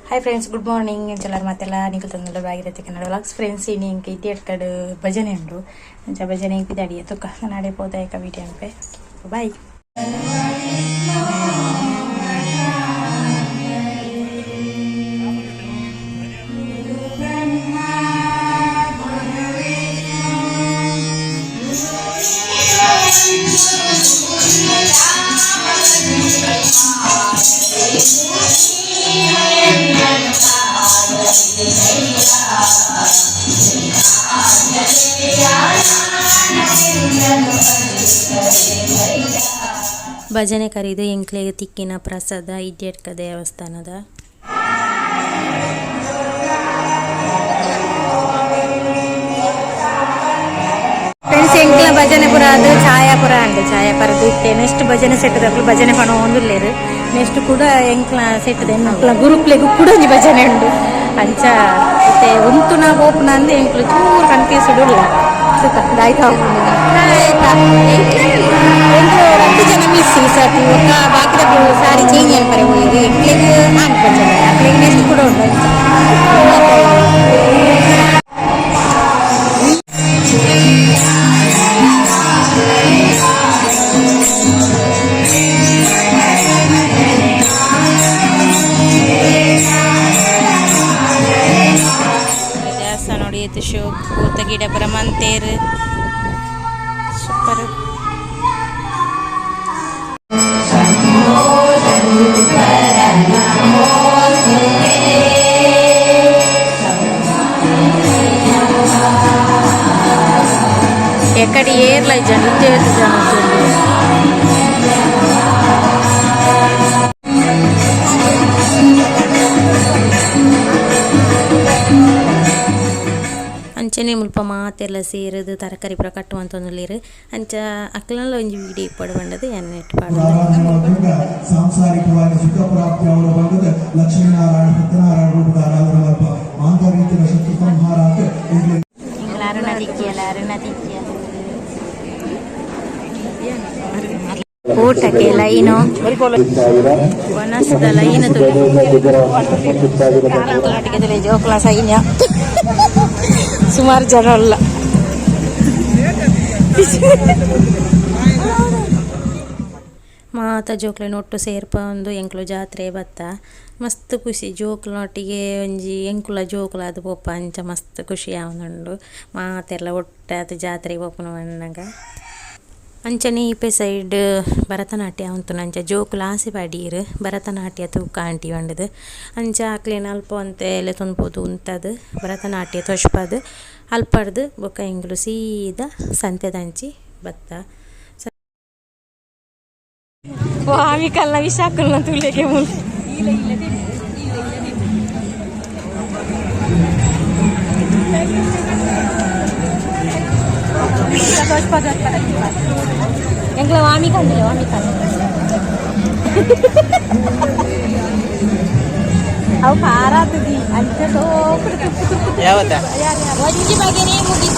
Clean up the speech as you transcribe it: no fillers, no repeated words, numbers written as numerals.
Hi friends, good morning. ಎಂಚಲಾರ್ ಮಾತೆಲ್ಲ? ನಿಕುಲು ತಂದುಲ್ಲ ಭಾಗೀರಥಿ ಕನ್ನಡ ವ್ಲಾಗ್ಸ್. ಫ್ರೆಂಡ್ಸ್, ಇನಿ ಎಂಕ್ ಇಡ್ಯಡ್ಕಡ್ ಭಜನೆ ಉಂಡು. ಅಂಚ ಭಜನೆ ಪಿದಾಡಿಯ. ತುಕ್ಕ ನಾಡೆ ಪೋದಾಯಕ ವೀಡಿಯೋ ಅನ್ಪೆ. ಬಾಯ್. ಭಜನೆ ಕರಿದು ಎಂಕ್ಲೆಗ್ ತಿಕ್ಕಿನ ಪ್ರಸಾದ ಇಡ್ಯಡ್ಕ ದೇವಸ್ಥಾನದ. ಫ್ರೆಂಡ್ಸ್, ಎಂಕ್ಲ ಭಜನೆ ಪುರ ಅದು ಛಾಯಾ ಪುರ ಅಂಡ್ ಛಾಯಾ ಪರದು ಇತ್ತೆ ನೆಕ್ಸ್ಟ್ ಭಜನೆ ಸೆಟ್ ದಕ್ಲು ಭಜನೆ ಪಣವೊಂದುಲ್ಲೆರ್. ನೆಕ್ಸ್ಟ್ ಕೂಡ ಎಂಕ್ಲ ಸೆಟ್ ಎಂಕ್ಲ ಗುರುಕ್ಲೆಗ್ ಕೂಡ ಒಂಜಿ ಭಜನೆ ಉಂಡು. ಅಂಚ ಇತ್ತೆ ಉಂತುನ ಪೋಪುನ ಅಂದ್ ಎಂಕ್ಲು ಚೂರು ಕನ್ಫ್ಯೂಸ್ಡ್ ಉಲ್ಲ. ಸುತ್ತ ದಾಯ್ತ. ಎಂಕ್ಲು ರಡ್ಡ್ ಜನ ಮಿಸ್ ಈ ಸರ್ತಿ. ಬೊಕ್ಕ ಬಾಕಿದಕ್ಲು ಸಾರಿ ಚೇಂಜ್ ಅನ್ಪರೆ ಪೋಯೆರ್. ಎಂಕ್ಲೆಗ್ ಆಂಡ್ ಭಜನೆ, ಅಕ್ಲೆಗ್ ನೆಕ್ಸ್ಟ್ ಕೂಡ ಉಂಡು. ಅಂಚ ದೇವಸ್ಥಾನ ನೋಡಿ, ಶೋಕ್ ಪೂತ ಗಿಡ ಪುರ ಮಂತೇರು. ಸೂಪರ್. ಎಕಡೆ ಏರ್ಲ ಜನ ಇತ್ತೆ ಜನ. ಅಂಚನೆ ಮುಲ್ಪ ಮಾತೆಲ್ಲ ಸೇರುದು ತರಕಾರಿ ಪೂರ ಕಟ್ಟುವಂತೊಂದುಲ್ಲೆರ್. ಅಂಚ ಅಕ್ಲನಲ ಒಂಜಿ ವಿಡಿಯೋ ಇಪ್ಪೊಡು ಪಂಡದು ಎನ್ನ ನೆಟ್ ಪಾಡ್ದೆ. ಆರಾಧನೆ ಮಾಡ್ಕೊಂಡ ಸಾಂಸಾರಿಕವಾಗಿ ಸುಖ ಪ್ರಾಪ್ತಿ ಅವರ ಬಂದದ ಲಕ್ಷ್ಮೀನಾರಾಯಣ ಸತ್ಯನಾರಾಯಣ ರೂಪದ ಆರಾಧನೆ ಮಲ್ಪ ಮಾಂತ ರೀತಿಯ ಶತ್ರು ಸಂಹಾರ ಆತ. ಎಂಕ್ಲ ಅರುಣ ದಿಕ್ಕಿಯಲ್ಲ, ಅರುಣ ದಿಕ್ಕಿಯ. ಊಟಕ್ಕೆ ಲೈನು, ವನಸ್ದ ಲೈನ್. ಜೋಕ್ಲ ಸೈನ್ಯ, ಸುಮಾರು ಜನ ಅಲ್ಲ. ಮಾತ ಜೋಕ್ಲೆನ ಒಟ್ಟು ಸೇರ್ಪೊಂದು ಎಂಕ್ಲು ಜಾತ್ರೆ ಬತ್ತ. ಮಸ್ತ್ ಖುಷಿ. ಜೋಕ್ಲನೊಟ್ಟಿಗೆ ಒಂಜಿ ಎಂಕುಲ ಜೋಕುಲಾದ್ ಪೋಪ. ಅಂಚ ಮಸ್ತ್ ಖುಷಿ ಆವೊಂದುಂಡು ಮಾತೆರ್ಲ ಒಟ್ಟಾದ್ ಜಾತ್ರೆಗ್ ಪೋಪುನ ಪನ್ನಗ. ಅಂಚನೆ ಈಪೆ ಸೈಡ್ ಭರತನಾಟ್ಯ ಉಂತುನ. ಅಂಚ ಜೋಕುಲು ಆಸೆ ಪಾಡಿಯೆರ್, ಭರತನಾಟ್ಯ ತೂಕ ಆಂಟಿ ಪಂಡುದು. ಅಂಚ ಅಕ್ಲೆನ ಅಲ್ಪ ಒಂತೆ ಲೆತೊಂದು ಪೋದು ಉಂತದು ಭರತನಾಟ್ಯ ತೋಜ್ಪಾದ್ ಅಲ್ಪರ್ದ್ ಬೊಕ ಎಂಕುಲು ಸೀದಾ ಸಂತೆದಂಚಿ ಬತ್ತ. ವಾಮಿ ಕಲ್ನ ವಿಷಾಕಲ್ನ ತುಲೆಗೆ ಮುಲ್. ಎಂಕ್ಲ ವಾಮಿ ಕಂಡಿಲ್ಲ, ವಾಮಿ ಕಂಡ. ಅವು ಖಾರ ಆತದಿ. ಅಂಚ ಸೋಪುಡು ತುಪ್ಪು ತುಪ್ಪು. ಯಾವತ್ತ? ಒಂಜಿ ಬಗೆನೇ ಮುಗಿತು.